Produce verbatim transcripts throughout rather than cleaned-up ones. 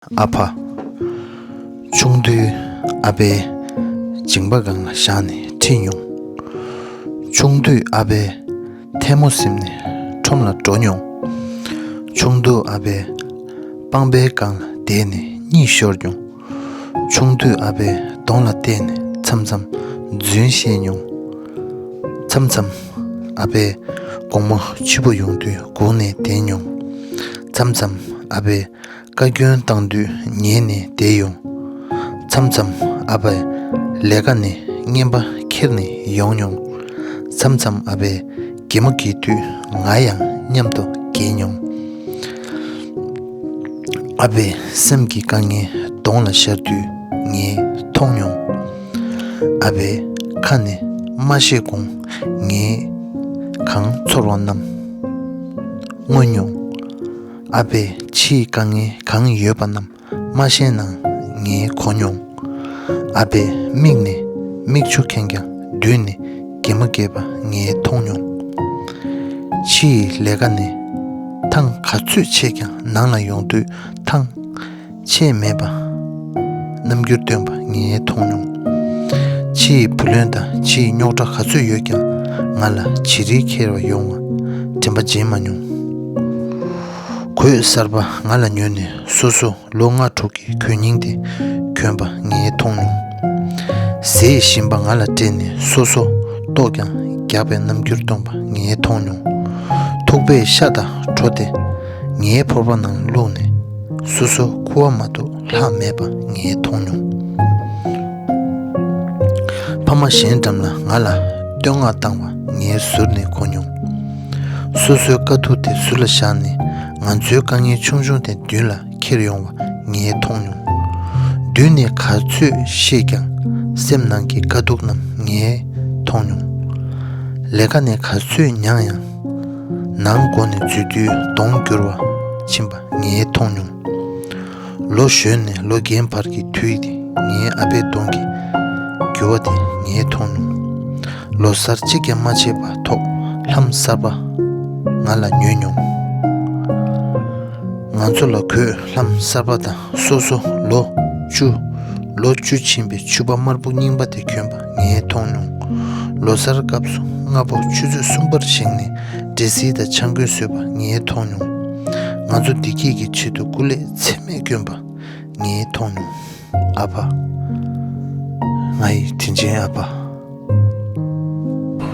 ཨ་ཕ། ཆུང་དུས་ཨ་ཕས་མཇིང་པ་སྒང་ལ་བཞག་ནས་ཁྲིད་མྱོང་། ཆུང་དུས་ཨ་ཕས་ཐལ་མོ་ཟིམ་ནས་ཁྲོམ་ལ་འགྲོ་མྱོང་། ཆུང་དུས་ཨ་ཕས་པང་པའི་སྒང་ལ་བསྡད་ནས་གཉིད་ཤོར་མྱོང་། ཆུང་དུས་ཨ་ཕས་གདོང་ལ་བལྟས་ནས་མཚམས་མཚམས་རྫུན་བཤད་མྱོང་། མཚམས་མཚམས་ཨ་ཕས་དགོང་མོ་འཕྱི་པོ་ཡོང་དུས་སྒུག་ནས་བསྡད་མྱོང་། མཚམས་མཚམས་ཨ་ཕས་བཀའ་བཀྱོན་བཏང་དུས་ཉན་ནས་བསྡད་ཡོང་། མཚམས་མཚམས་ཨ་ཕས་ལས་ཀ་ནས་རྔན་པ་ཁྱེར་ནས་ཡོང་མྱོང་། མཚམས་མཚམས་ཨ་ཕས་གད་མོ་བགད་དུས་ང་ཡང་མཉམ་དུ་བགད་མྱོང་། ཨ་ཕའི་སེམས་ཀྱི་དཀའ་ངལ་གདོང་ལ་ཤར་དུས་ངས་མཐོང་མྱོང་། ཨ་ཕའི་ཁ་ནས་མ་བཤད་གོང་ངས་གང་ཚོར་བ་རྣམས་མངོན་མྱོང་། ཨ་ཕའི་ཕྱིའི་དཀའ་ངལ་གང་ཡོད་པ་རྣམས་མ་བཤད་ནའང་ངས་གོ་མྱོང་། ཨ་ཕའི་མིག་ནས་མིག་ཆུ་ཁེངས་ཀྱང་མདུན་ནས་གད་མོ་བགད་པ་ངས་མཐོང་མྱོང་། ཕྱི་ཡི་ལས་ཀ་ནས་ཐང་ག་ཚོད་ཆད་ཀྱང་ནང་ལ་ཡོང་དུས་ཐང་ཆད་མེད་པ་རྣམ་འགྱུར་སྟོན་པ་ངས་མཐོང་མྱོང་། ཕྱི་ཡི་བུ་ལོན་དང་ཕྱི་ཡི་རྙོག་དྲ་ག་ཚོད་ཡོད་ཀྱང་ང་ལ་བྱི་རིལ་ཁྱེར་བ་ཡོང་བ་དྲན་པ་བརྗེད་མ་མྱོང་། གོས་གསར་པ་ང་ལ་ཉོས་ནས་སོ་སོ་ལོ་ལྔ་དྲུག་གི་གོས་རྙིང་དེ་གྱོན་པ་ངས་མཐོང་མྱོང་། ཟས་ཞིམ་པ་ང་ལ་སྤྲད་ནས་སོ་སོ་ལྟོགས་ཀྱང་རྒྱག་པའི་རྣམ་འགྱུར་སྟོན་པ་ངས་མཐོང་མྱོང་། ཐུག་པས་ཤ་དང་གྲོ་དེ་ངའི་ཕོར་པ་ནང་བླུགས་ནས་སོ་སོ་ཁུ་བ་མ་གཏོགས་ལྷག་མེད་པ་ངས་མཐོང་མྱོང་། ཕ་མ་གཞན་འགྲམ་ལ་ང་ལ་བསྟོད་བསྔགས་བཏང་བ་ངས་ཟུར་ནས་གོ་མྱོང་། སོ་སོའི་དཀའ་སྡུག་དེ་ཟུར་ལ་བཞག་ནས་ང་ཚོའི་དཀའ་ངལ་ཆུང་ཆུང་དེ་མདུན་ལ་ཁྱེར་ཡོང་བ་ངས་མཐོང་མྱོང་། མདུན་ནས་ག་ཚོད་བཤད་ཀྱང་སེམས་ནང་གི་དཀའ་སྡུག་རྣམས་ངས་མཐོང་མྱོང་། ལས་ཀ་ནས་ག་ཚོད་མྱངས་ཡང་ནང་སྒོ་ནས་འཛུལ་དུས་གདོང་འགྱུར་བ་ཕྱིན་པ་ངས་མཐོང་མྱོང་། ལོ་གཞོན་ནས་ལོ་རྒན་བར་གྱི་དུས་དེ་ངའི་ཨ་ཕའི་གདོང་གི་འགྱུར་བ་དེ་ངས་མཐོང་མྱོང་། ལོ་གསར་གཅིག་ཀྱང་མ་ཆད་པ་ཐོག་ལྷམ་གསར་པ་ང་ལ་ཉོས་མྱོང་། ང་ཚོ་ལ་གོས་ལྷམ་གསར་པ་དང་སོ་སོ་ལོ་བཅུ། ལོ་བཅུ་ཕྱིན་པའི་ཕྱུ་པ་དམར་པོ་རྙིང་པ་དེ་གྱོན་པ་ངས་མཐོང་མྱོང་། ལོ་གསར་སྐབས་སུ་སྔ་པོ་ཆུ་ཚོད་གསུམ་པར་བཞེངས་ནས་འབྲས་སིལ་དང་ཆང་གོས་བཟོས་པ་ངས་མཐོང་མྱོང་། ང་ཚོ་བདེ་སྐྱིད་ཀྱི་ཆེད་དུ་སྐུ་ལས་ཚད་མེད་བསྐྱོན་པ་ངས་མཐོང་མྱོང་། ཨ་ཕ། ང་ཡི་དྲིན་ཅན་ཨ་ཕ།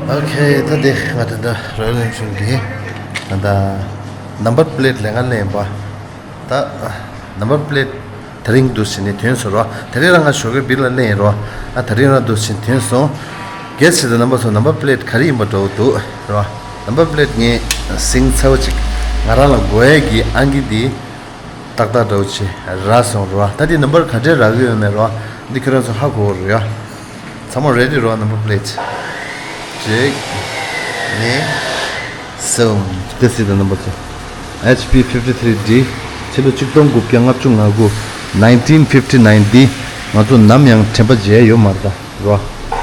ཨོ་ཁེ། ད་དེ་ང་ད་ལྟ་རོ་ཡལ་ཨེན་ཕིལ་གྱི་ད་ལྟ་ནམ་བར་པི་ལེ་ཊི་ལེན་ག་སླེབས་ཡིན་པ། ད་ནམ་བར་པི་ལེ་ཊི་དེ་རིང་འདུག་ཟེར་ནས་ཐོན་སོང་རོ། དེ་རིང་རང་ང་ཞོགས་ཀའི་བིར་ལ་སླེབས་ཡིན་རོ། ཨ་དེ་རིང་རང་འདུག་ཟེར་ཐོན་སོང་། གལ་སྲིད་དུ་རྣམ་པ་ཚོ་ནམ་བར་པི་ལེ་ཊི་ག་རེ་ཡིན་པ་འདྲ་བོ་འདུག་རོ། ནམ་བར་པི་ལེ་ཊི་ངས་སིང་ཚ་བོ་ཅིག་ང་རང་ལ་དགོས་ཡས་ཀྱི་ཨང་ཀི་འདི་ཏག་ཏག་འདྲ་བོ་ཅིག་རག་སོང་རོ། ད་འདི་ནམ་བར་ག་འདྲས་རག་གི་ཡོད་མེད་རོ། འདི་ཁྱོད་རང་ཚོ་ཧ་གོ་རོ་ཡ། ཚང་མ་རེ་ཌི་རོ། ནམ་བར་པི་ལེ་ཊི་གཅིག་གཉིས་གསུམ། དེ་སྲིད་དུ་རྣམ་པ་ཚོ། ཨེཆ་པི་ཕིབ་ཊི་ཐི་རི་ཌི། ཕྱི་ལོ་ཆིག་སྟོང་དགུ་བརྒྱ་ལྔ་བཅུ་ང་དགུ། ནའིན་ཊིན་ཕིབ་ཊི་ནའིན། འདི་ང་ཚོ་ནམ་ཡང་དྲན་པ་བརྗེད་ཡ་ཡོད་མ་རེད་ད་རོ།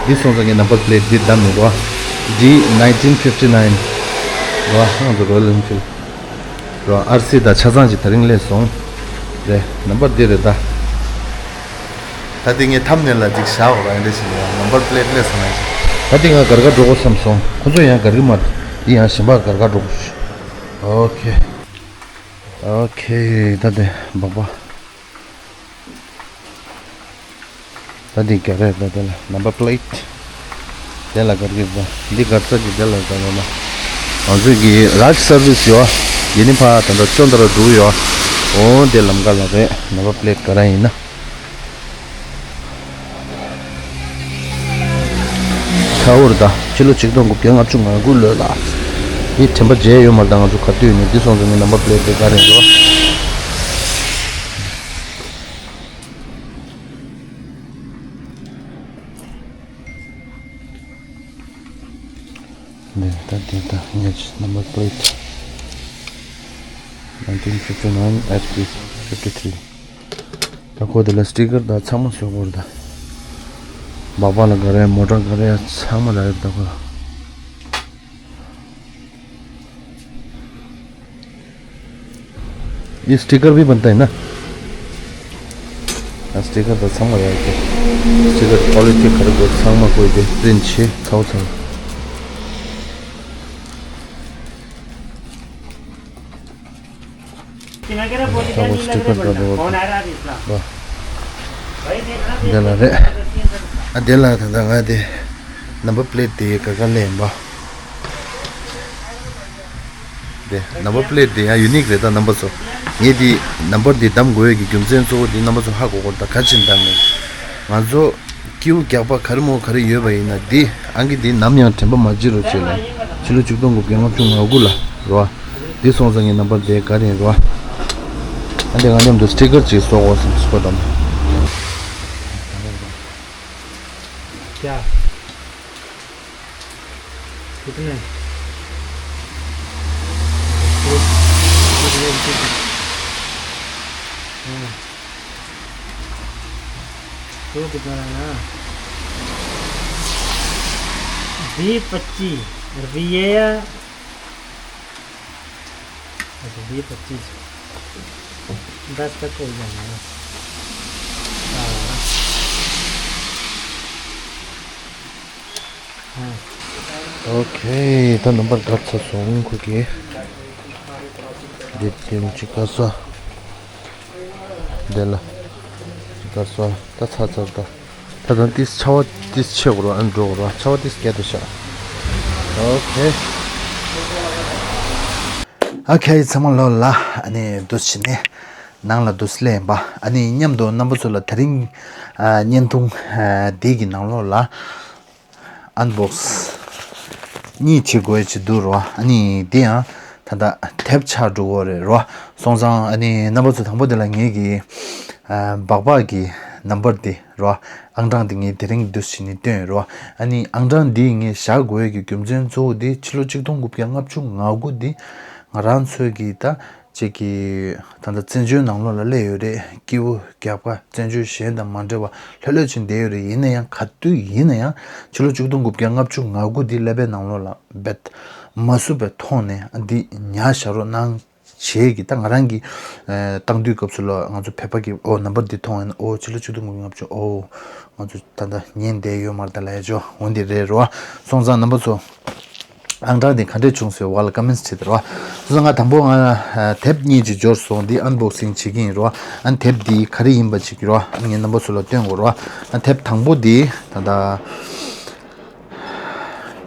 འདི་སོང་ཙང་ངས་ནམ་བར་པི་ལེ་ཊི་འདི་བདམས་ནས་རོ། འདི་ནའིན་ཊིན་ཕིབ་ཊི་ནའིན་རོ། ང་ཚོ་རོ་ཡལ་ཨེན་ཕིལ་རོ། ཨར་སི་དང་ཆ་ཚང་ཅིག་དེ་རིང་སླེབས་སོང་། རེད། ནམ་བར་འདི་རེད་ད། ད་འདི་ངས་ཐམ་ནེལ་ལ་ཅིག་བཞག་འོ་ར། འདི་བཞིན་ལ་ནམ་བར་པི་ལེ་ཊི་སླེབས་སོང་ན་ཅིག་ད་འདི་ང་སྒར་ག་འགྲོ་དགོས་བསམ་སོང་། ཁོ་ཚོ་ཡང་སྒར་གི་མ་རེད། འདི་ཡང་གཞན་པ་སྒར་ག་འགྲོ་དགོས། ཨོ་ཁེ། ཨོ་ཁེ། ད་དེ་སྦག་སྦག་ད་འདི་ག་རེ་རེད། ད་དེ་ལ་ནམ་བར་པི་ལེ་ཊི། དེ་ལ་ག་རེ་རེད། འདི་གར་ས་ཀྱི་དེ་ལ་ད་ལ་ལ། ང་ཚོས་ཀྱི་རཱཇ་སར་བིས་ཡོད། འདི་ནི་ཕ་ད་ལྟ་ཅོ་འདི་ར་འགྲོ་གི་ཡོད། འོ་དེ་ལམ་ཁ་ལ་རེད། ནམ་བར་པི་ལེ་ཊི་ག་རེ་ཡིན་ན། ཁ་འུར་ད། ཕྱི་ལོ་ཆིག་སྟོང་དགུ་བརྒྱ་ལྔ་བཅུ་ང་དགུ་ལོ་ལ། འདི་དྲན་པ་བརྗེད་ཡོད་མ་རེད། ད་ང་ཚོ་ག་དུས་ནས་འདི་སོང་ཙང་ངས་ནམ་བར་པི་ལེ་ཊི་དེ་ག་རེ་འགྲོ། ནས་ད་དེ་ད་ངས་ནམ་བར་པི་ལེ་ཊི། ནའིན་ཊིན་ཕིབ་ཊི་ནའིན། ཨེཆ་པི་ཕིབ་ཊི་ཐི་རི། ད་ཁོ་དེ་ལ་སི་ཊི་ཀར་ད་ཚང་མ་བཟོ་དགོས་རེད་ད། སྦག་སྦག་ལ་ག་རེ། མོ་ཊ་ག་རེ། ཚང་མ་ལ་རེད་ད་ཁོ། ये स्टिकर भी बनता है ना? ཡང་སི་ཊི་ཀར་དང་ཚང་མ་ཡོད་དེ། སི་ཊི་ཀར་ཀོ་ལི་ཊི་ག་རེ་དགོས་ཚང་མ་དགོས་དེ་པི་རིན་ཊི་བྱེད་ཚར་བ་ཚང་། ཚང་མ་སི་ཊི་ཀར་དང་དེ་བ་དེ་ལ་རེད། ཨ་དེ་ལ་ད་ལྟ་ང་དེ་ནམ་བར་པི་ལེ་ཊི་དེ་ག་ག་ལེན་པ། དེ་ནམ་བར་པི་ལེ་ཊི་དེ་ཡང་ཡུ་ནིག་རེད་ད་རྣམ་པ་ཚོ། ངས་དེ་ནམ་བར་དེ་བདམས་དགོས་ཡས་ཀྱི་རྒྱུ་མཚན་གཙོ་བོ་དེ་རྣམ་པ་ཚོ་ཧ་གོ་གོ་ད་ག་ཕྱིན་བདམས་ནས། ང་ཚོ་སྐྱེ་བོ་རྒྱག་པ་ག་རེ་མོ་ག་རེ་ཡོད་པ་ཡིན་ན་དེ་ཨང་ཀི་དེ་ནམ་ཡང་དྲན་པ་མ་བརྗེད་རོགས་བྱས་ལ། ཕྱི་ལོ་ཆིག་སྟོང་དགུ་བརྒྱ་ལྔ་བཅུ་ང་དགུ་ལ་རོ། དེ་སོང་ཙང་ངའི་ནམ་བར་དེ་ག་རེ་ཡིན་རོ། ཨ་དེ་ང་མཉམ་དུ་སི་ཊི་ཀར་ཅིག་བཟོ་དགོས་སམ་སྐོར་དང་། क्या? कितने? हाँ। तो कितना रहना? बीस पच्चीस रुपये। अच्छा, बीस पच्चीस। दस तक हो जाना है। हाँ। ཨོ་ཁེ། ད་ནམ་བར་འགག་ཚར་སོང་ཁོ་གི། འདི་དེ་མི་གཅིག་ག་ས། འདི་ལ་གཅིག་ག་ས། ད་ཚར་ཚར་ད། ད་ད་ཏིས་ཆ་བ་ཏིས་ཆེ་གོ་ར་ཨན་འགྲོ་གོ་ར་ཆ་བ་ཏིས་སྐད་དུ་ཤ། ཨོ་ཁེ། ཨོ་ཁེ། ཚང་མ་ལོ་ལ་ཨ་ནི་འདུ་བྱེད་ནས་ནང་ལ་འདུ་སླེབས་པ། ཨ་ནི་མཉམ་དུ་རྣམ་པ་ཚོ་ལ་དེ་རིང་ཨ་བརྙན་ཐུང་ཨ་འདི་གི་ནང་ལོགས་ལ། ཨན་བོག་སི་གཉིས་བྱེད་དགོས་ཀྱི་འདུག་རོ། ཨ་ནི་དེ་ཡང་ད་ལྟ་དེབ་ཆགས་འགྲོ་གི་རེད་རོ། སོང་ཙང་ཨ་ནི་རྣམ་པ་ཚོ་དང་པོ་དེ་ལ་ངེད་ཀྱི་ཨ་སྦག་སྦག་གི་ནམ་བར་དེ་རོ། ཨང་གྲངས་དེ་ངས་དེ་རིང་འདུ་བྱེད་ནས་བཏོན་རོ། ཨ་ནི་ཨང་གྲངས་འདི་ངས་བཞག་དགོས་ཀྱི་རྒྱུ་མཚན་གཙོ་བོ་དེ་ཕྱི་ལོ་ཆིག་སྟོང་དགུ་བརྒྱ་ལྔ་བཅུ་ང་དགུ་དེ་ང་རང་ཚོའི་གི་ད། ཅིག་གིས་ད་ལྟ་བཙན་བྱོལ་ནང་ལོགས་ལ་སླེབས་ཡོད་རེད། སྐྱེ་བོ་རྒྱག་པ་བཙན་བྱོལ་གཞན་དང་མ་འདྲ་བ་ལྷོད་ལྷོད་ཅིག་བསྡད་ཡོད་རེད། ཡིན་ན་ཡང་ག་དུས་ཡིན་ན་ཡང་ཕྱི་ལོ་ཆིག་སྟོང་དགུ་བརྒྱ་ལྔ་བཅུ་ང་དགུ་འདི་ཀླད་པའི་ནང་ལོགས་ལ་རྦད་མ་བསུབ་པའི་ཐོག་ནས་འདི་ཉར་བཞག་རོགས་གནང་བྱས་ཀྱི། ད་ང་རང་གི་ཨ་བཏང་དུས་སྐབས་སུ་ལ་ང་ཚོ་བོད་པ་གི་ཨོ་ནམ་བར་འདི་མཐོང་ཡིན་ན་ཨོ་ཕྱི་ལོ་ཆིག་སྟོང་དགུ་བརྒྱ་ལྔ་བཅུ་ཨོ་ང་ཚོ་ད་ལྟ་ཉན་བསྡད་ཡོད་མ་རེད་ད་ལབ་ཡ་ཅོ་འོ་འདི་རེད་རོ། སོང་ཙང་རྣམ་པ་ཚོ། ཨང་གྲངས་དེ་ག་འདྲས་བྱུང་ཟེར་བ་ལ་ཀ་མེན་ཊི་བྲིས་དེ་རོ། སོ་སོ་ང་དང་པོ་ང་ཨ་དེབ་གཉིས་ཅིག་འབྱོར་སོང་། འདི་ཨན་བོག་སིང་བྱེད་ཀྱི་ཡིན་རོ། ཨ་དེབ་འདི་ག་རེ་ཡིན་པ་ཅིག་རོ། ཨ་ངས་རྣམ་པ་ཚོ་ལ་སྟོན་དགོས་རོ། ཨ་དེབ་དང་པོ་འདི་ད་ལྟ་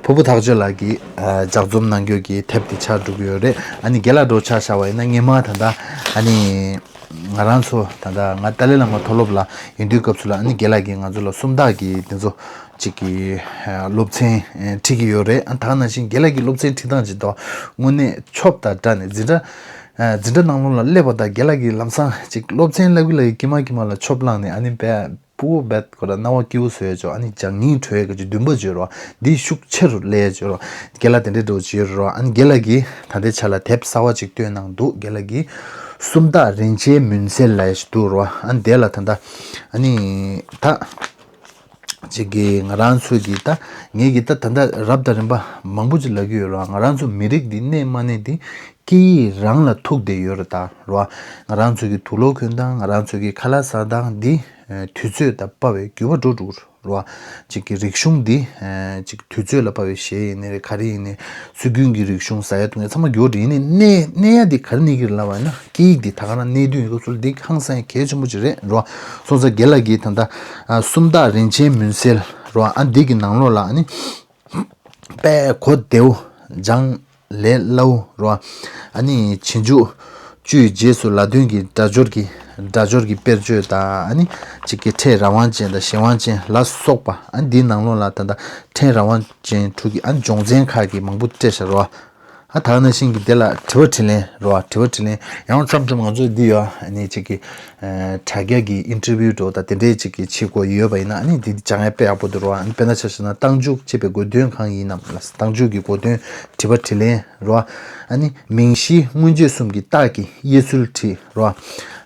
ཕུར་བུ་ཐག་ཆོད་ལགས་ཀྱིས་ཨ་ལྗགས་རྩོམ་གནང་རྒྱུ་གི་དེབ་འདི་ཆགས་འགྲོ་གི་ཡོད་རེད། ཨ་ནི་རྒན་ལགས་འགྲོ་ཆ་བཞག་པ་ཡིན་ན་སྔས་མ་ད་ལྟ་ཨ་ནི། ང་རང་ཚོ་ད་ལྟ་ང་ཏཱ་ལའི་བླ་མ་མཐོ་སློབ་ལ་ཡོང་དུས་སྐབས་སུ་ལ་ཨ་ནི་རྒན་ལགས་ཀྱིས་ང་ཚོ་ལ་སུམ་རྟགས་ཀྱི་དེ་ཚོ་གཅིག་གི་ཨ་སློབ་ཚན་ཨ་ཁྲིད་ཀྱི་ཡོད་རེད། ཨ་ད་ག་ནང་བཞིན་རྒན་ལགས་ཀྱི་སློབ་ཚན་ཁྲིད་སྟངས་ཅིག་འདུག་དངོས་གནས་ཆོབ་དང་འདྲ་ནས་འཛིན་གྲྭ་ཨ་འཛིན་གྲྭ་ནང་ལོགས་ལ་སླེབས་པ་དང་རྒན་ལགས་ཀྱིས་ལམ་སང་ཅིག་སློབ་ཚན་སླེབས་ཀྱི་ལ་ཀྱི་ཀྱི་མ་ཀྱི་མ་ལ་ཆོབ་བླངས་ནས་ཨ་ནི་བས། སྤུ་གུ་བེད་ཁོ་ར་རྣ་བ་སྐྱིད་པོ་བཟོས་ཆོག་ཨ་ནི་ལྗགས་སྙིང་བྲོ་ཡས་ཀྱི་འདུན་པ་བརྗོད་རོགས། འདི་ཤུགས་ཆེ་རུ་སླེབས་ཡས་བརྗོད་རོགས། རྒན་ལགས་དེ་འདྲའི་འགྲོ་བྱེད་རོགས། ཨ་ནི་རྒན་ལགས་ཀྱིས་ད་ལྟའི་ཆ་ལ་དེབ་གསར་བ་ཅིག་བཏོན་གནང་འདུག་རྒན་ལགས་ཀྱིས་སུམ་རྟགས་རིན་ཆེན་མུན་སེལ་ལབ་ཡས་ཞིག་འདུག་རོགས། ཨ་ནི་དེ་ལ་ད་ལྟ་ཨ་ནི་ད་ཅིག་གི་ང་རང་ཚོས་ཀྱི་ད་ངས་ཀྱི་ད་ད་ལྟ་རབ་དང་རིམ་པ་མང་པོ་ཅིག་ལབ་ཀྱི་ཡོད་རོགས། ང་རང་ཚོ་མི་རིགས་འདི་གནས་མ་གནས་འདི་སྐད་ཡིག་རང་ལ་ཐུག་བསྡད་ཡོད་རེད་ད་རོ། ང་རང་ཚོ་གི་དུག་ལོག་གོན་སྟངས་ང་རང་ཚོ་གི་ཁ་ལག་ཟ་སྟངས་འདི་དུས་ཚོད་དང་དཔའ་བའི་འགྱུར་བ་འགྲོ་འགྲོ་རོ། གཅིག་གི་རིག་གཞུང་འདི་གཅིག་དུས་ཚོད་ལ་དཔའ་བའི་གཞས་ཡིན་ནའི་རེད་ག་རེ་ཡིན་ནའི་སྲོལ་རྒྱུན་གྱི་རིག་གཞུང་ཟ་ཡ་འཐུང་ཡ་ཚང་མ་འགྱུར་བ་འགྲོ་ཡིན་ནའི་གནས་གནས་ཡ་འདི་ག་རེ་གནས་ཀྱི་རེད་ལབ་པ་ཡིན་ན་སྐད་ཡིག་འདི་ད་ག་རང་གནས་དུས་ཡིན་སྐབས་སུ་འདི་ཧང་སང་ཡ་གལ་ཆེན་པོ་ཅིག་རེད་རོ། སོང་ཙང་རྒན་ལགས་ཀྱིས་ད་ལྟ་སུམ་རྟགས་རིན་ཆེན་མུན་སེལ་རོ། ཨ་འདི་གི་ནང་ལོགས་ལ་ཨ་ནི། དཔེ་གོ་བདེའུ་སྦྱང་ལས་སླ་བོ་རོ། ཨ་ནི་རྗེས་འཇུག་བཅུའི་རྗེས་སུ་ལ་དོན་གྱི་སྒྲ་སྦྱོར་གྱི་སྒྲ་སྦྱོར་གྱི་དཔེར་བརྗོད་དང་ཨ་ནི་གཅིག་གི་ཕྲད་རང་དབང་ཅན་དང་གཞན་དབང་ཅན་ལ་སོགས་པ་ཨ་ནི་འདིའི་ནང་ལོགས་ལ་ད་ལྟ་ཕྲད་རང་དབང་ཅན་དྲུག་གི་ཨ་ནི་སྦྱོང་ཚན་ཁག་གི་མང་པོ་སྤྲད་བཞག་རོ། ཨ་ད་ག་ནང་བཞིན་གྱི་དེ་ལ་དྲི་བ་དྲིས་ལན་རོ། དྲི་བ་དྲིས་ལན་ཡང་མཚམས་མཚམས་ང་ཚོ་འདི་ཡོད་ཨ་ནི་གཅིག་གི་ཨ་དྲ་རྒྱ་གི་ཨིན་ཊར་བིའུ་འདྲ་བོ་དང་དེ་འདྲའི་ཅིག་གི་བྱེད་དགོས་ཡོད་པ་ཡིན་ན་ཨ་ནི་འདི་སྦྱང་ཡ་དཔེ་ཡག་པོ་འདུག་རོ། ཨ་ནི་དཔེར་ན་ཆ་བཞག་ན་རྟགས་འཇུག་ཅེས་པའི་གོ་དོན་གང་ཡིན་ནམ་ལ་རྟགས་འཇུག་གི་གོ་དོན་དྲི་བ་དྲིས་ལན་རོ། ཨ་ནི་མིང་གཞིའི་སྔོན་རྗེས་གསུམ་གྱི་རྟགས་ཀྱི་དབྱེ་ཚུལ་དྲིས་རོ།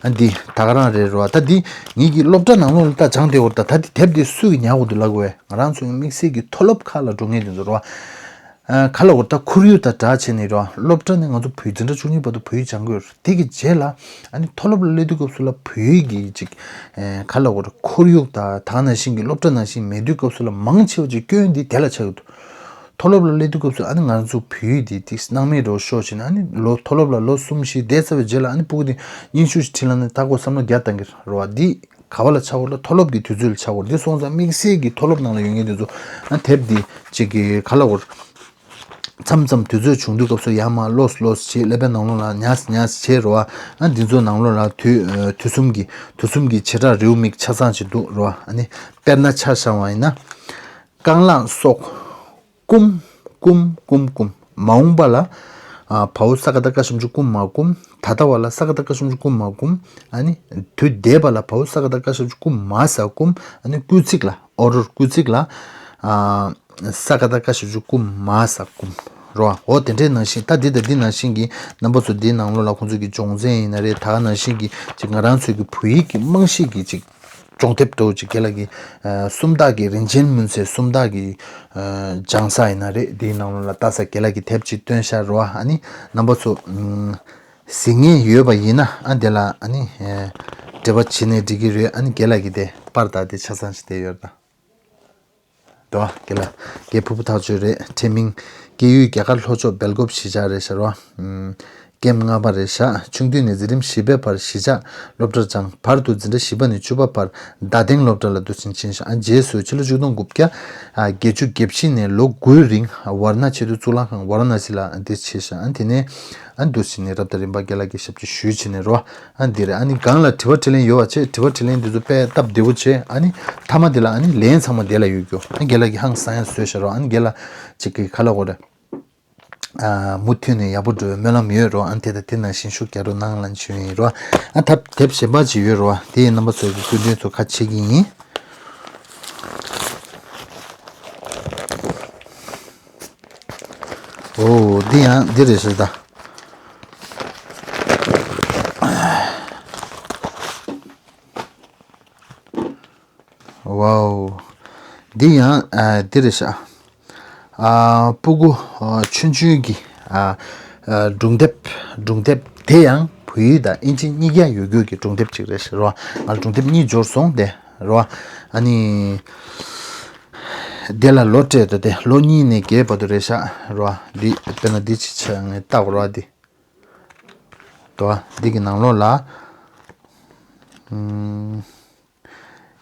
ཨ་འདི་ད་ག་རང་རེད་རོ། ད་འདི་ངེད་ཀྱི་སློབ་གྲྭ་ནང་ལོགས་ལ་ད་སྦྱང་བསྡད་ཡོད་རེད། ད་ད་འདི་དེབ་འདི་སུ་གིས་ཉར་དགོས་འདུག་ལབ་དགོས་པས་ང་རང་ཚོའི་དམིགས་བསལ་གྱི་མཐོ་སློབ་ཁག་ལ་འགྲོ་མཁན་དེ་ཚོ་རོ། ཨ་ག་ལ་འོ་ད་ཁོར་ཡུག་དང་སྦྲགས་བྱས་ནས་རོ། སློབ་གྲྭ་ནས་ང་ཚོ་བོད་འཛིན་གྲྭ་བཅུ་གཉིས་བར་དུ་བོད་ཡིག་སྦྱང་དགོས་རེད། དེ་གི་རྗེས་ལ་ཨ་ནི་མཐོ་སློབ་ལ་སླེབས་དུས་སྐབས་སུ་ལ་བོད་ཡིག་གི་ཅིག་ཨ་ག་ལ་འོ་ད་ཁོར་ཡུག་དང་ད་ག་ནང་བཞིན་གྱི་སློབ་གྲྭ་ནང་བཞིན་མེད་དུས་སྐབས་སུ་ལ་མང་ཆེ་བ་ཅིག་སྐྱོན་འདི་དེ་ལ་ཆགས་ཀྱི་འདུག་མཐོ་སློབ་ལ་སླེབས་དུས་སྐབས་སུ་ཨ་ནི་ང་ཚོ་བོད་ཡིག་འདི་ཏིག་སྣང་མེད་འགྲོ་ཤོག་བྱས་ནས། ཨ་ནི་ལོ་མཐོ་སློབ་ལ་ལོ་གསུམ་བཞི་བསྡད་ཚར་བའི་རྗེས་ལ་ཨ་ནི་སྤུ་གུ་འདི་སྙན་ཞུ་ཞིག་འཕྲིན་ལམ་ནས་ད་ཁོ་བསམ་བློ་བརྒྱ་བཏང་གི་རེད་བ། འདི་ག་བ་ལ་ཆགས་འོ་ལ་མཐོ་སློབ་ཀྱི་དུས་ཚོད་ལ་ཆགས་འོ། འདི་སོང་ཙང་དམིགས་བསལ་གྱི་མཐོ་སློབ་ནང་ལ་ཡོད་མཁན་དེ་ཚོ་ཨ་དེབ་འདི་ཅིག་གི་ག་ལ་འོ་མཚམས་མཚམས་དུས་ཚོད་བྱུང་དུས་སྐབས་སུ་ཡར་མར་ལོགས་ལོགས་བྱེད། ཀླད་པའི་ནང་ལོགས་ལ་ཉར་ཉར་བྱེད་རོ། ཨ་འདི་ཚོ་ནང་ལོགས་ལ་དུས་དུས་གསུམ་གྱི་དུས་གསུམ་གྱི་བྱེ་བྲག་རེའུ་མིག་ཆ་ཚང་ཅིག་འདུག་རོ། ཨ་ནི་དཔེར་ན་ཆ་བཞག་པ་ཡིན་ན། རྐང་ལག་སོགས། ཀུམ། ཀུམ། ཀུམ། ཀུམ། མ་འོངས་པ་ལ། ཨ་བའོ་ས་ཀ་བཏགས་སྐ་ཞབས་ཀྱུ་ཀུ་མ་ཀུམ། ད་ལྟ་བ་ལ་ས་ཀ་བཏགས་སྐ་ཞབས་ཀྱུ་ཀུ་མ་ཀུམ། ཨ་ནི་དུས་འདས་པ་ལ་བའོ་ས་ཀ་བཏགས་སྐ་ཞབས་ཀྱུ་ཀུ་མ་ས་ཀུམ། ཨ་ནི་སྐུལ་ཚིག་ལ། ཨོ་རོར་སྐུལ་ཚིག་ལ། ཨ་ས་ཀ་བཏགས་སྐ་ཞབས་ཀྱུ་ཀུ་མ་ས་ཀུམ། རོ། འོ་དེ་འདྲའི་ནང་བཞིན་ད་འདི་དང་འདི་ནང་བཞིན་གྱི་རྣམ་པ་ཚོ་འདིའི་ནང་ལོགས་ལ་ཁོང་ཚོ་གི་སྦྱོང་ཚན་ཡིན་ན་རེད། ད་ག་ནང་བཞིན་གྱི་ཅིག་ང་རང་ཚོའི་གི་བོད་ཡིག་གི་རྨང་གཞི་གི་ཅིག་སྦྱོང་དེབ་འདྲ་བོ་ཅིག་རྒན་ལགས་ཀྱིས་ཨ་སུམ་རྟགས་ཀྱི་རིན་ཆེན་མུན་སེལ་སུམ་རྟགས་ཀྱི་ཨ་སྦྱང་ས་ཡིན་ན་རེད། དེའི་ནང་ལོགས་ལ་ལྟ་ས་རྒན་ལགས་ཀྱིས་དེབ་ཅིག་བཏོན་ཤག་རོ། ཨ་ནི་རྣམ་པ་ཚོ་ཨ་གཟིགས་མཁན་ཡོད་པ་ཡིན་ན་ཨ་དེ་ལ་ཨ་ནི་ཨ་འབྲེལ་བ་བྱེད་ནས་འགྲིག་གི་རེད། ཨ་ནི་རྒན་ལགས་ཀྱིས་དེ་པར་དང་དེ་ཆ་ཚང་ཞིག་བསྡད་ཡོད་རེད་ད། དོ། རྒན་ལགས། རྒན་ཕུར་བུ་ཐག་ཆོད་རེད། ཁྲེ་མིང་། སྐྱེས་ཡུལ་རྒྱ་གར་ལྷོ་ཕྱོགས་སྦེལ་ཀོབ་གཞིས་ཆགས་རེད་ཤག་རོ། ཨམ། ཀེམ་ལྔ་པ་རེད་ཤག་ཆུང་དུས་ནས་འཛིན་རིམ་བཞི་པའི་བར་གཞིས་ཆགས་སློབ་གྲྭར་སྦྱངས། བར་དུ་འཛིན་གྲྭ་བཞི་པ་ནས་བཅུ་པ་བར་རྡ་སྟེང་སློབ་གྲྭ་ལ་དུ་ཕྱིན་ཕྱིན་ཤག་ཨ་རྗེས་སུ་ཕྱི་ལོ་ཆིག་སྟོང་དགུ་བརྒྱ་ཨ་བརྒྱད་ཅུ་གྱ་བཞི་ནས་ལོ་དགུའི་རིང་ཝར་ན་ཆེས་མཐོའི་གཙུག་ལག་ཁང་ཝར་ན་སི་ལ་འདིར་ཕྱིན་ཤག་ཨ་དེ་ནས་ཨ་འདུག་སེ་ནས་རབ་དང་རིམ་པ་རྒན་ལགས་ཀྱི་ཞབས་ཕྱི་ཞུས་བྱས་ནས་རོ། ཨ་འདི་རེད། ཨ་ནི་སྒང་ལ་དྲི་བ་དྲིས་ལན་ཡོད་པ་བྱས། དྲི་བ་དྲིས་ལན་འདི་ཚོ་དཔེ་སྟབས་བདེ་བོ་བྱས། ཨ་ནི་མཐའ་མ་འདི་ལ་ཨ་ནི་ལན་ཚང་མ་འདི་ལ་ཡོད་རྒྱུ། ཨ་རྒན་ལགས་ཀྱིས་ཧང་སང་ཡ་བཟོས་ཤག་རོ། ཨ་ནི་རྒན་ལགས་ཅིག་གི་ག་ལ་འོ་རེད། ཨ་མུ་མཐུད་ནས་ཡག་པོ་འགྲོ་བའི་སྨོན་ལམ་ཡོད་རོ། ཨ་ནི་དེ་དང་དེ་ནང་བཞིན་ཤུགས་རྒྱག་རོགས་གནང་ལབ་ཞུ་ཡིན་རོ། ཨ་ད་དེབ་གཞན་པ་ཅིག་ཡོད་རོ། དེ་ཡི་རྣམ་པ་ཚོ་གི་སྐུ་མགྲོན་ཚོ་ཁ་ཕྱེ་གི་ཡིན། ཨོ་འདི་ཡང་འདི་རེད་ཟེར་ད། ཝའོ། འདི་ཡང་ཨ་འདི་རེད་ཤག་ཨ་སྤུ་གུ་ཨ་ཆུང་ཆུང་གི་ཨ་ཨ་སྒྲུང་དེབ། སྒྲུང་དེབ་དེ་ཡང་བོད་ཡིག་དང་ཨིན་ཇི་གཉིས་ཀ་ཡོད་རྒྱུ་གི་སྒྲུང་དེབ་ཅིག་རེད་ཤག་རོ། ང་ལ་སྒྲུང་དེབ་གཉིས་འབྱོར་སོང་དེ་རོ། ཨ་ནི་དེ་ལ་ལོ་སྤྲད་དོ། དེ་ལོ་གཉིས་ནས་བརྒྱད་བར་དུ་རེད་ཤག་རོ། འདི་དཔེར་ན་འདི་ཅིག་ཆ་ངས་ལྟ་བ་རོ། འདི་དོ། འདི་གི་ནང་ལོགས་ལ་ཨམ།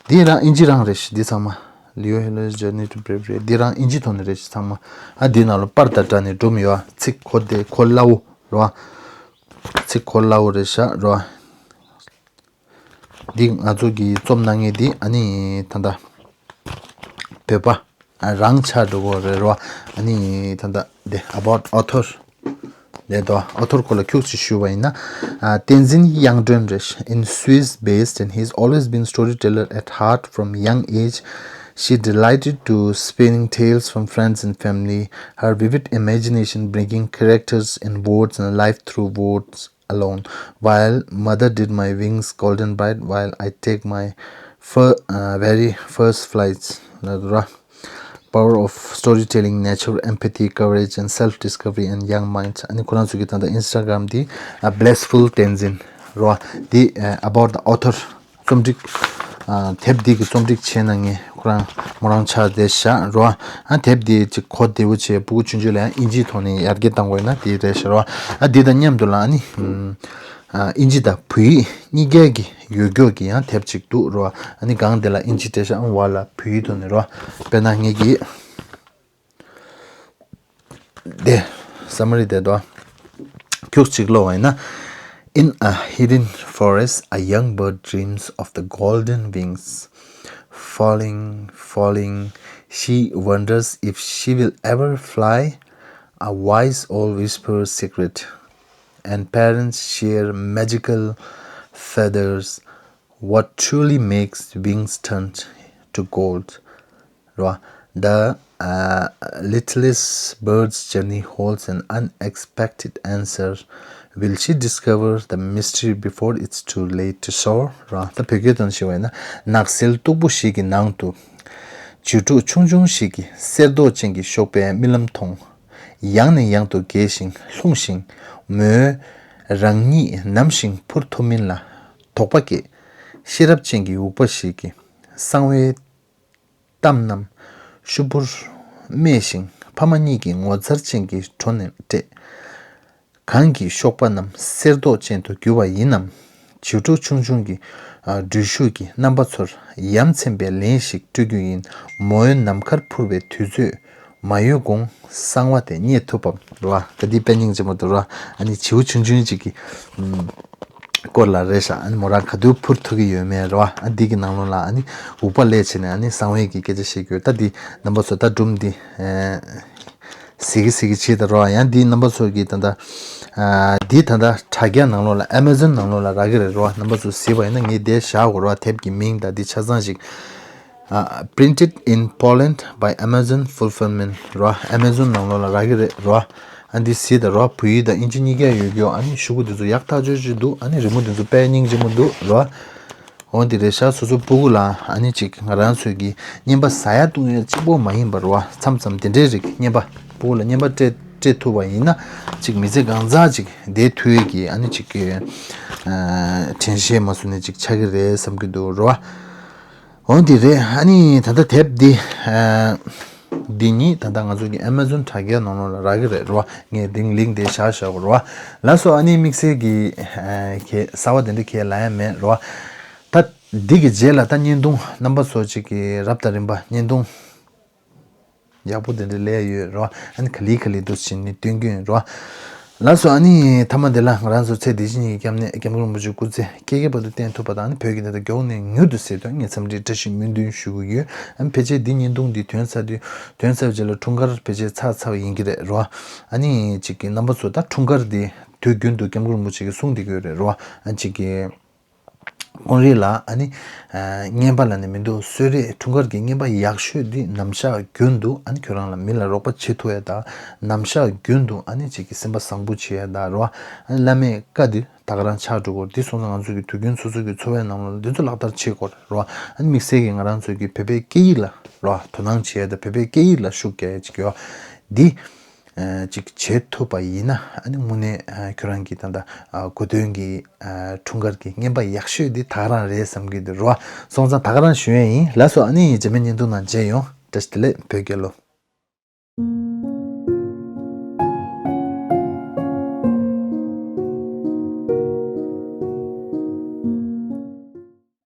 འདི་རང་ཨིན་ཇི་རང་རེད་ཤག་འདི་ཚང་མ། Leo Heller's Journey to Bravery། འདི་རང་ཨིན་ཇི་ཐོག་ནས་རེད་ཤག་ཚང་མ། ཨ་འདི་ནང་ལ་པར་དང་སྦྲགས་ནས་སྒྲུང་ཡོད། ཚིག་གོ་བདེ་གོ་སླ་བོ་རོ། ཚིག་གོ་སླ་བོ་རེད་ཤག་རོ། འདི་ང་ཚོ་གིས་རྩོམ་གནང་མཁན་འདི་ཨ་ནི་ད་ལྟ་བོད་པ་རང་ཆགས་འགྲོ་གི་རེད་རོ། ཨ་ནི་ད་ལྟ་འདི་about author། འདི་དོ། author སྐོར་ལ་ཁྱུག་ཅིག་ཞུས་པ་ཡིན་ན། ཨ་བསྟན་འཛིན་དབྱངས་སྒྲོན་རེད། In Swiss based and he's always been storyteller at heart from young age. She delighted to spinning tales from friends and family. Her vivid imagination bringing characters and words and life through words alone. While mother did my wings golden bright, while I take my fir- uh, very first flights. Power of storytelling, nature, empathy, courage, and self-discovery, and young minds. ཨ་ནི་ཁོ་རང་ཚོ་གི་ད་ལྟ་Instagram འདི་ཨ་Blissful Tenzin རོ། འདི་ཨ་about the author རྩོམ་སྒྲིག་ཨ་དེབ་འདི་གི་རྩོམ་སྒྲིག་བྱས་གནང་མཁན་ཁོ་རང་མོ་རང་ཆགས་བསྡད་ཤག་རོ། ཨ་དེབ་འདི་ཅིག་གོ་བདེ་བོ་བྱས། སྤུ་གུ་ཆུང་ཆུང་ལ་ཡང་ཨིན་ཇིའི་ཐོག་ནས་ཡར་རྒྱས་གཏང་དགོས་ན་དེ་རེད་ཤག་རོ། ཨ་འདི་དང་མཉམ་དུ་ལ་ཨ་ནི་ཨ་ཨིན་ཇི་དང་བོད་ཡིག་གཉིས་ཀའི་གི་ཡོད་རྒྱུ་གི་ཡང་དེབ་ཅིག་འདུག་རོ། ཨ་ནི་སྒང་དེ་ལ་ཨིན་ཇི་བྲིས་ཤག་བར་ལ་བོད་ཡིག་ཐོག་ནས་རོ། དཔེར་ན་ངེད་ཀྱིས་དེ་སམ་མ་རི་དེ་དོ། ཁྱུག་ཅིག་ཀློག་པ་ཡིན་ན། In a hidden forest, a young bird dreams of the golden wings. Falling, falling, she wonders if she will ever fly. A wise owl whispers secret, and parents share magical feathers. What truly makes wings turn to gold? རོ། The uh, littlest bird's journey holds an unexpected answer. Will she discover the mystery before it's too late to soar? རོ། ད་བོད་སྐད་དོན་ཞུ་བ་ཡིན་ན། ནགས་ཚལ་སྟུག་པོ་ཞིག་གི་ནང་དུ་བྱི་ཕྲུག་ཆུང་ཆུང་ཞིག་གིས་གསེར་མདོག་ཅན་གྱི་གཤོག་པའི་རྨི་ལམ་མཐོང་། ཡང་ནས་ཡང་དུ་རྒྱས་ཤིང་ལྷུང་ཞིང་མོས། རང་ཉིད་ནམ་ཞིག་འཕུར་ཐུབ་མིན་ལ་དོགས་པ་སྐྱེས། ཤེས་རབ་ཅན་གྱི་འུག་པ་ཞིག་གིས་གསང་བའི་གཏམ་རྣམས་ཤུབ་བུར་སྨྲས་ཤིང་ཕ་མ་གཉིས་ཀྱི་ངོ་མཚར་ཅན་གྱི་བྲོ་ནས་བཀྲས། གང་གི་གཤོག་པ་རྣམས་གསེར་མདོག་ཅན་དུ་གྱུར་པ་ཡིན་ནམ། བྱིའུ་ཕྲུག་ཆུང་ཆུང་གི་ཨ་འགྲུལ་ཞུགས་ཀྱི་རྣམ་པ་ཚོར་ཡ་མཚན་པའི་ལན་ཞིག་སྤྲོད་རྒྱུ་ཡིན། མོའི་ནམ་མཁར་འཕུར་བའི་དུས་ཚོད་མ་ཡོལ་གོང་གསང་བ་དེ་རྙེད་ཐུབ་བམ། རེད་བ། ད་འདི་དཔེ་སྙིང་རྗེ་མོ་འདུག་རེད་བ། ཨ་ནི་བྱིའུ་ཆུང་ཆུང་ཅིག་གི་ཨམ་སྐོར་ལ་རེད་ཤག་ཨ་ནི་མོ་རང་ག་དུས་འཕུར་ཐུབ་ཀྱི་ཡོད་མེད་རེད་བ། ཨ་འདི་གི་ནང་ལོགས་ལ་ཨ་ནི་འུག་པ་སླེབས་བྱས་ནས་ཨ་ནི་གསང་བའི་གི་སྐད་ཆ་བཤད་ཀྱི་ཡོད། ད་འདི་རྣམ་པ་ཚོ་ད་སྒྲུང་འདི་ཨེ། གཟིགས་གི་གཟིགས་གི་བྱེད་ད་རོ། ཡང་འདི་རྣམ་པ་ཚོ་གི་ད་ལྟ་ཨ་འདི་ད་ལྟ་དྲ་རྒྱ་ནང་ལོགས་ལ་ཨེ་མ་ཛོན་ནང་ལོགས་ལ་རག་གི་རེད་རོ། རྣམ་པ་ཚོ་གཟིགས་པ་ཡིན་ན་ངས་འདིར་བཞག་གོ་རོ། དེབ་ཀྱི་མིང་དང་འདི་ཆ་ཚང་ཞིག་ཨ་Printed in Poland by Amazon Fulfillment རོ། ཨེ་མ་ཛོན་ནང་ལོགས་ལ་རག་གི་རེད་རོ། ཨ་འདི་གཟིགས་ད་རོ། བོད་ཡིག་དང་ཨིན་ཇི་གཉིས་ཀ་ཡོད་རྒྱུ། ཨ་ནི་ཤོག་གུ་འདི་ཚོ་ཡག་ཐག་ཆོད་ཅིག་འདུག་ཨ་ནི་རི་མོ་འདི་ཚོ་དཔེ་སྙིང་རྗེ་མོ་འདུག་རོ། འོ་འདི་རེད་ཤག་སོ་སོ་སྤུ་གུ་ལ་ཨ་ནི་ཅིག་ང་རང་ཚོའི་གི་རྔན་པ་ཟ་ཡ་བཏུང་ཡ་གཅིག་པོ་མ་ཡིན་པར་བ། མཚམས་མཚམས་དེ་འདྲའི་རིགས་རྔན་པ་སྤུ་གུ་ལ་རྔན་པ་སྤྲད་སྤྲད་ཐུབ་པ་ཡིན་ན་ཅིག་མི་ཚེ་གང་ཚང་ཅིག་བསྡད་ཐུབ་ཡས་ཀྱི་ཨ་ནི་ཅིག་གི་ཨ་དྲན་ཤེས་མ་བཟོ་ནས་ཅིག་ཆགས་ཀྱི་རེད་བསམ་གྱི་འདུག་རོ། འོ་འདི་རེད། ཨ་ནི་ད་ལྟ་དེབ་འདི་ཨ་འདི་ཉིད་ད་ལྟ་ང་ཚོ་གི་ཨེ་མ་ཛོན་དྲ་རྒྱ་ནང་ལོགས་ལ་རག་གི་རེད་རོ། ངས་འདི་ལིང་འདི་བཞག་བཞག་གོ་རོ། ལགས་སོ། ཨ་ནི་དམིགས་བསལ་གྱི་ཨ་གས་གསར་པ་དེ་འདྲ་གས་ལབ་ཡ་མེད་རོ། ད་འདི་གི་རྗེས་ལ་ད་བརྙན་ཐུང་རྣམ་པ་ཚོ་ཅིག་གི་རབ་དང་རིམ་པ་བརྙན་ཐུང་ཡག་པོ་དེ་འདྲ་སླེབས་ཡོད་རོ། ཨ་ནི་ག་ལེ་ག་ལེ་འདུག་བྱས་ནས་སྟོན་གྱི་ཡོད་རོ། ལགས་སོ། ཨ་ནི་མཐའ་མ་དེ་ལ་ང་རང་ཚོ་ཚེ་འདི་ཕྱི་གཉིས་ཀྱི་སྐྱབས་གནས་སྐྱབས་མགོན་རིན་པོ་ཆེ་སྐུ་ཚེ་བསྐལ་བརྒྱའི་བར་དུ་བརྟན་ཐུབ་པ་དང་། ཨ་ནི་བོད་ཀྱི་ད་ལྟ་མགྱོགས་ནས་མྱུར་དུ་ཟེར་དོན་ངས་འཚམས་འདྲིའི་བཀྲ་ཤིས་སྨོན་འདུན་ཞུ་གི་ཡོད། ཨ་ནི་ཕལ་ཆེར་འདི་བརྙན་ཐུང་འདི་ཐོན་ཚར་དུས་ཐོན་ཚར་རྗེས་ལ་འཁྲུངས་སྐར་ཕལ་ཆེར་ཚར་ཚར་བ་ཡིན་གྱི་རེད་རོ། ཨ་ནི་ཅིག་གི་རྣམ་པ་ཚོ་ད་འཁྲུངས་སྐར་འདི་དུས་རྒྱུན་དུ་སྐྱབས་མགོན་རིན་པོ་ཆེ་གིས་གསུངས་བསྡད་ཀྱི་ཡོད་རེད་རོ། ཨ་ཅིག་གི་དཔོན་རིགས་ལ་ཨ་ནི་ཨ་རྔན་པ་ལབ་ནས་མི་འདུག་གསོལ་རས། འཁྲུངས་སྐར་གྱི་རྔན་པ་ཡག་ཤོས་འདི་ནམ་ཞག་རྒྱུན་དུ་ཨ་ནི་ཁྱོད་རང་ལ་མི་ལ་རོགས་པ་བྱེད་ཐུབ་ཡ་དང་། ནམ་ཞག་རྒྱུན་དུ་ཨ་ནི་ཅིག་གི་སེམས་པ་བཟང་པོ་བྱེད་ཡ་དང་རོ། ཨ་ནི་བླ་མའི་བཀའ་འདི་ད་ག་རང་ཆགས་འགྲོ་གོ། འདི་སོང་ཙང་ང་ཚོ་གི་དུས་རྒྱུན་སོ་སོ་གི་འཚོ་བའི་ནང་ལ་འདི་ཚོ་ལག་བསྟར་བྱེད་དགོས་རོ། ཨ་ནི་དམིགས་བསལ་གྱི་ང་རང་ཚོ་གི་བོད་པའི་སྐད་ཡིག་ལ་རོ་དོ་སྣང་བྱེད་ཡ་དང་བོད་པའི་སྐད་ཡིག་ལ་ཤུགས་རྒྱག་ཡ་ཅིག་ཡོད། འདི་ཅིག་བྱེད་ཐུབ་པ་ཡིན་ན་ཨ་ནི་དངོས་གནས་ཁྱོད་རང་གི་ད་ལྟ་གོ་སྟོན་གྱི་འཁྲུངས་སྐར་གྱི་རྔན་པ་ཡག་ཤོས་འདི་ད་ག་རང་རེད་བསམ་གྱི་འདུག་རོ། སོང་ཙང་ད་ག་རང་ཞུ་ཡ་ཡིན། ལགས་སོ། ཨ་ནི་རྗེས་མའི་བརྙན་ཐུང་ནང་མཇལ་ཡོང་། བཀྲ་ཤིས་བདེ་ལེགས། བོད་རྒྱལ་ལོ།